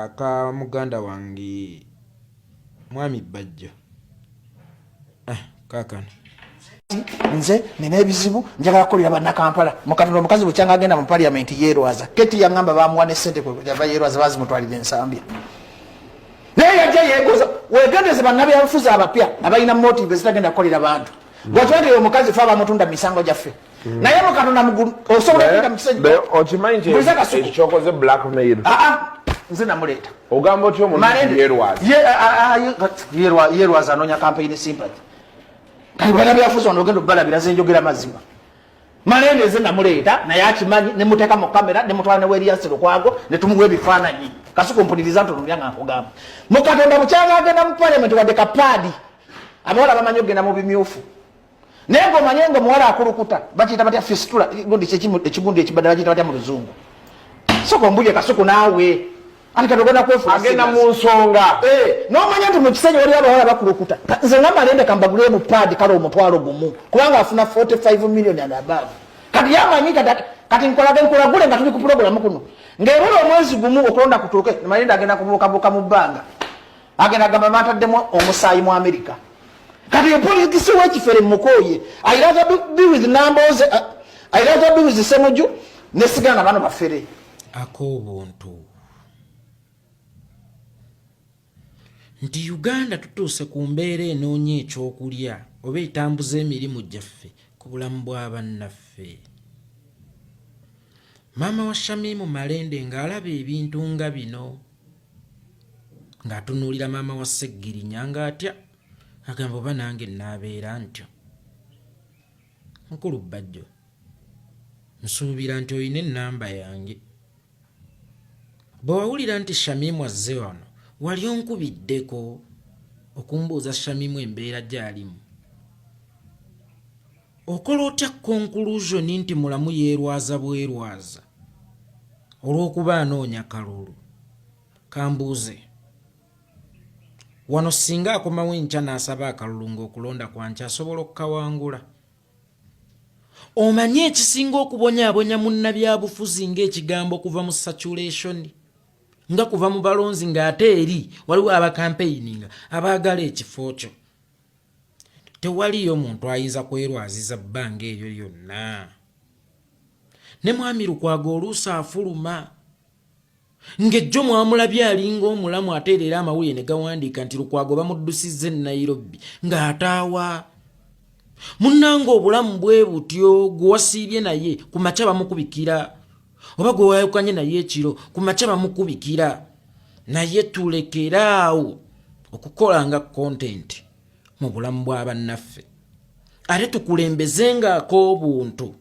aka muganda wange mwami Bajjo. Ah, kaakano. Nze nina ebizibu, njagala kukolera bannakampala. Mukatonda, omukazi bukyanga agenda mu parliament yeerwaza. Keti yaŋŋamba bamuwa ne ssente yava yeerwaza, bazimutwalira ensambya, naye yajja yeegoza. Wegendeze bannabyabufuzi abapya abalina motive ezitagenda kukolera bantu. Bw'okiba nti omukazi fe abamutunda mu misango gyaffe, naye mukatonda osobola okuyita mu kisenyi. Okimanyi nti ekyo kyokoze blackmail? Aa, nze namuleeta. Ogamba otya omuntu yeerwaza? Yeerwaza, anoonya campaign sympathy. Kati bannabyabufuzi wano ogenda obalabira zenjogera mazima. Malende nze namuleeta, naye akimanyi, nemuteeka mu kamera, nemutwala ne Erias Lukwago, netumuwa ebifaananyi. Kasuku, mpuliriza, ntunulira nga nkugamba. Mukatonda, bukyanga agenda mu parliament, wadde kapaadi, abawala bamanyi okugenda mu bimyufu, naye ngaomanye nga omuwala akulukuta, bakiyita batya? Fistula, gundi ekigundi ekibadde bakiyita batya mu Luzungu? Soka ombulye, Kasuku, naawe. Ati kati ogenda kwefuula. Agenda mu nsonga. Eh, n'omanya nti mu kisenyi waliwo abawala bakulukuta. Nze nga Malende kambagulire mu paadi kale 10,000, kubanga afuna 45 million and above. Kati yamanyi kati nkolage nkulagule nga tuli ku pulogulamu kuno, ng'ebula omwezi gumu okulonda kutuuke, Malende agenda kubuukabuuka mu bbanga, agenda gamba bataddemu omusaayi mu Amerika. Kati politics w'ekifere mukooye. I rather be with Nambooze, I rather be with Semuju, nesigala na bano bafere. Ak'obuntu nti Uganda tutuuse ku mbeera enoonya ekyokulya oba etambuza emirimu gyaffe ku bulamu bwa bannaffe. Maama wa Shamimu Malende ng'alaba ebintu nga bino, ng'atunuulira maama wa Seggirinya ng'atya, agamba, "Oba nange naabeera ntyo?" Mukulu Bajjo, nsuubira nti olina ennamba yange. Bwe wawulira nti Shamimu azze wano, wali onkubiddeko okumbuuza Shamimu embeera gy'alimu? Okola otya conclusion nti mulamu yeerwaza bwerwaza olw'okuba anoonya kalulu? Kambuuze wano, singa akomawo enkya n'asaba akalulu ng'okulonda kwankya, asobola okukawangula? Omanye ekisinga okubonyaabonya munnabyabufuzi ng'ekigambo kuva mu saturation, nga kuva mu balonzi, ng'ate eri waliwo abakampeininga abaagala ekifo kyo? Tewaliyo muntu ayinza kwerwaziza bbanga eryo lyonna. Ne mwami Lukwago oluusi afuluma ng'ejjo mwamulabye alinga omulamu, ate era amawulire ne gawandiika nti Lukwago bamuddusizza e Nairobi ng'ataawa. Munnanga, obulamu bwe butyo. Gwe wasiibye naye ku makya bamukubikira, oba gwe wayawukanye naye ekiro ku makya bamukubikira. Naye tulekeraawo okukola nga content mu bulamu bwa bannaffe, ate tukulembeze ng'ak'obuntu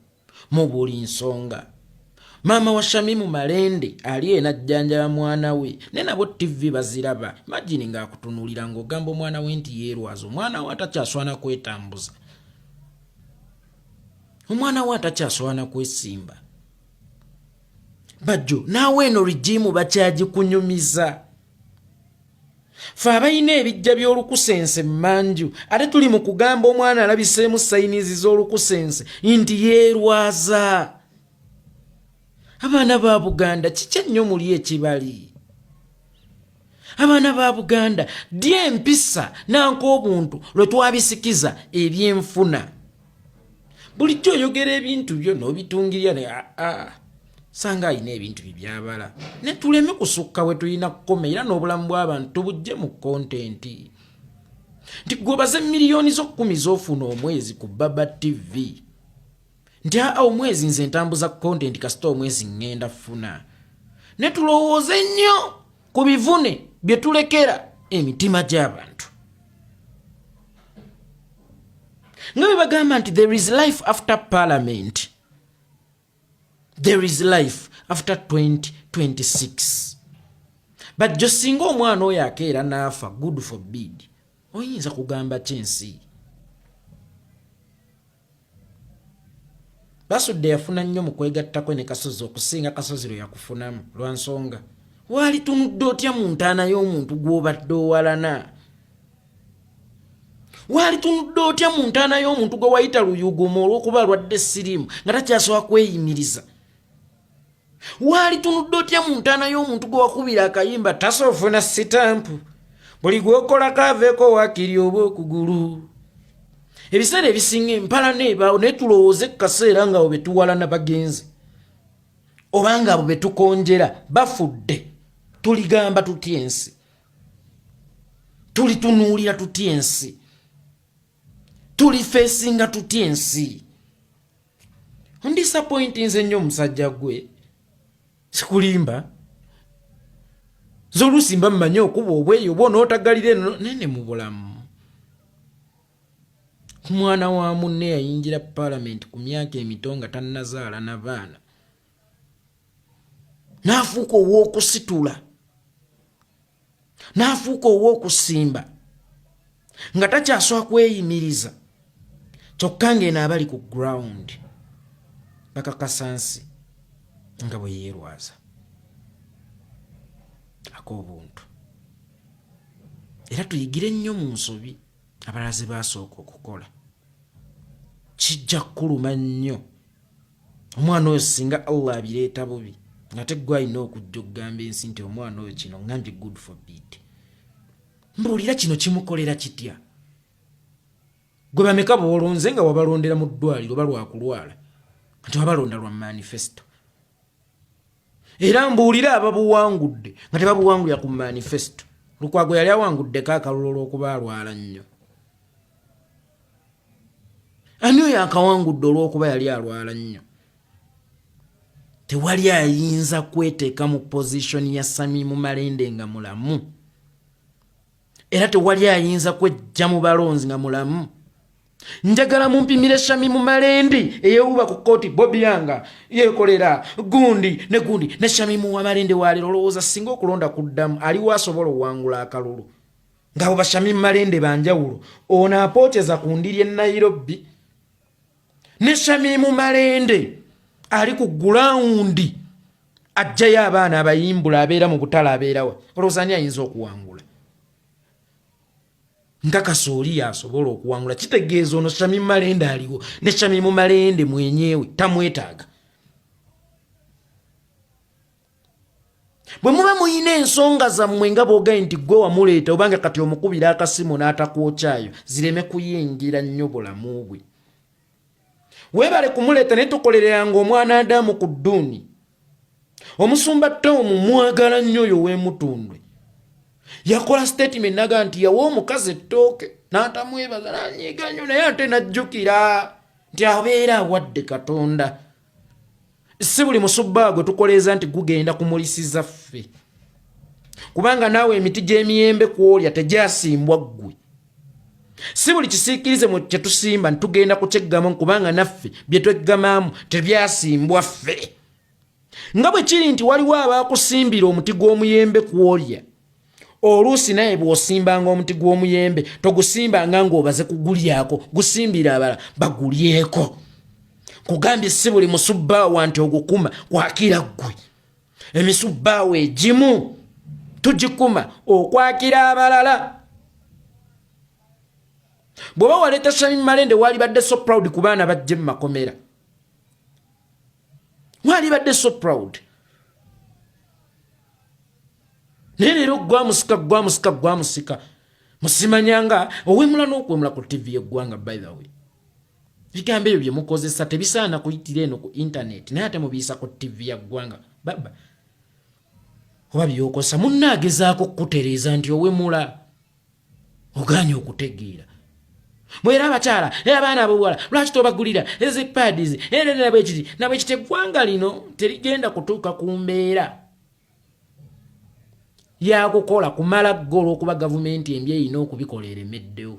mu buli nsonga. Maama wa Shamimu Malende ali enajjanjaba mwana we, ne nabo TV baziraba. Imagine ng'akutunuulira ng'ogamba omwana we nti yeerwaza, omwana we atakyaswana kwetambuza, omwana we atakyaswana kwesimba. Bajjo, naawe eno regime bakyagikunyumiza. Fe abalina ebijja by'olukusense mmanju, ate tuli mu kugamba omwana alabiseemu signs z'olukusense nti yeerwaza. Abaana ba Buganda, kiki ennyo muli ekibali? Abaana ba Buganda, ddi empisa nank'obuntu lwe twabisikiza ebyenfuna? Bulijjo oyogera ebintu byo n'obitungirira ne aa sanga alina ebintu bye byabala, ne tuleme kusukka we tulina kukoma, era n'obulamu bw'abantu tubujje mu content nti gweobaze miliyoni zo 10 z'ofuna omwezi ku Baba TV nti aa, omwezi nze ntambuza content, kasita omwezi ŋŋenda funa. Ne tulowooze nnyo ku bivune bye tulekera emitima gy'abantu, nga bwe bagamba nti there is life after parliament, there is life after 2026. Bajjo, singa omwana oyo akeera n'afa, God forbid, oyinza kugamba ki ensi? Basudde yafuna nnyo mu kwegattako ne Kasozi okusinga Kasozi lwe yakufunamu. Lwa nsonga, waali tunudde otya mu ntaana y'omuntu gw'obadde owalana? Waali tunudde otya mu ntaana y'omuntu gwe wayita luyugumu olw'okuba alwadde siriimu nga takyasobola kweyimiriza? Waalitunudde otya mu ntaana y'omuntu gwe wakubira akayimba tasoofuna sitampu buli gwokolako aveeko waakiri oba okugulu? Ebiseera ebisinga empalana ebaawo, naye tulowooze ku kaseera nga abo betuwalana bagenze obanga abo betukonjera bafudde. Tuligamba tutya ensi? Tulitunuulira tutya ensi? Tulifeesinga tutya ensi? Ondisappointinze nnyo omusajja gwe, sikulimba. Nze oluusi mba mmanyi okuba obweyi oba onootagalira eno nene mu bulamu. Ku mwana wa munne yayingira palamenti ku myaka emito nga tannazaala na baana, n'afuuka ow'okusitula, n'afuuka ow'okusimba nga takyasobola kweyimiriza, kyokka ng'eno abali ku ground bakakasa nsi nga bwe yeerwaza ak'obuntu. Era tuyigire nnyo mu nsobi abalala ze baasooka okukola. Kijja kukuluma nnyo omwana oyo singa Allah abireeta bubi, ngate gwe alina okujja okugamba ensi nti omwana oyo kino ngambye, good forbid. Mbuulira, kino kimukolera kitya? Gwe bameka boolonze nga wabalondera mu ddwaliro oba lwakulwala nti wabalonda lwa manifesto? Era mbuulira ababuwangudde nga tebabuwangulira ku manifesto. Lukwago yali awanguddeko akalulu olw'okuba alwala nnyo? Ani oyo akawangudde olw'okuba yali alwala nnyo? Tewali ayinza kweteeka mu position ya Samimu Malende nga mulamu, era tewali ayinza kwejja mu balonzi nga mulamu. Njagala mumpimire Shamimu Malende eyewuba ku kooti Bobi Yanga yekolera gundi ne gundi ne Shamimu wa Malende waleero. Olowooza singa okulonda kuddamu aliwo asobola owangula akalulu ng'abo Bashamimu Malende banjawulo? Ono apooceza ku ndiri e Nairobi ne Shamimu Malende ali ku gulawundi ajjayo abaana abayimbula, abeera mu butale, abeerawa? Olowooza ani ayinza okuwangula? Nkakasa oli yasobola okuwangula. Kitegeeza ono Shamimu Malende aliwo ne Shamimu Malende mwenyewe tamwetaaga. Bwe muba muyina ensonga zammwe nga bwogaye nti gwe wamuleeta, obanga kati omukubira akasimu n'atakwokyayo, zireme kuyingira nnyo bulamu bwe. Weebale kumuleeta, naye tokolereranga omwana Adamu ku dduuni. Omusumba Tomu mwagala nnyo oyo w'emutundwe, yakola statement naga nti yawa omukazi ettooke n'atamwebaza, nanyiiga nnyo, naye ate najjukira nti abeera awadde Katonda. Si buli musubbaa gwe tukoleeza nti gugenda kumulisiza ffe, kubanga naawe emiti gy'emiyembe kwolya tegyasimbwa ggwe. Si buli kisiikirize kye tusimba nti tugenda kukyeggamu, kubanga naffe bye tweggamamu tebyasimbwa ffe. Nga bwe kiri nti waliwo abaakusimbira omuti gw'omuyembe kwolya, oluusi naye bw'osimbanga omuti gw'omuyembe togusimbanga ng'obaze kugulyako, gusimbira abala bagulyeko. Kugambye si buli musubbaawa nti ogukuma kwakira ggwe. Emisubbaawa egimu tugikuma okwakira abalala. Bw'oba waleeta Shamim Malende, waalibadde so proud ku baana bajje mu makomera, waalibadde so proud. Naye leero gwamusika, gwamusika, gwamusika musimanyanga owemula n'okwemula ku TV yeggwanga. By the way, ebigambo ebyo byemukozesa tebisaana kuyitira eno ku internet, naye ate mubiyisa ku TV ya ggwanga. Baba oba byokozesa, munna agezaako kukutereeza nti owemula, oganye okutegeera. Mwera abakyala abaana abobuwala lwaki tobagulira ezi pads era nabwekiti nabwekiti? Eggwanga lino terigenda kutuuka ku mbeera yakukola kumala ggo olw'okuba gavumenti embi erina okubikola eremeddewo.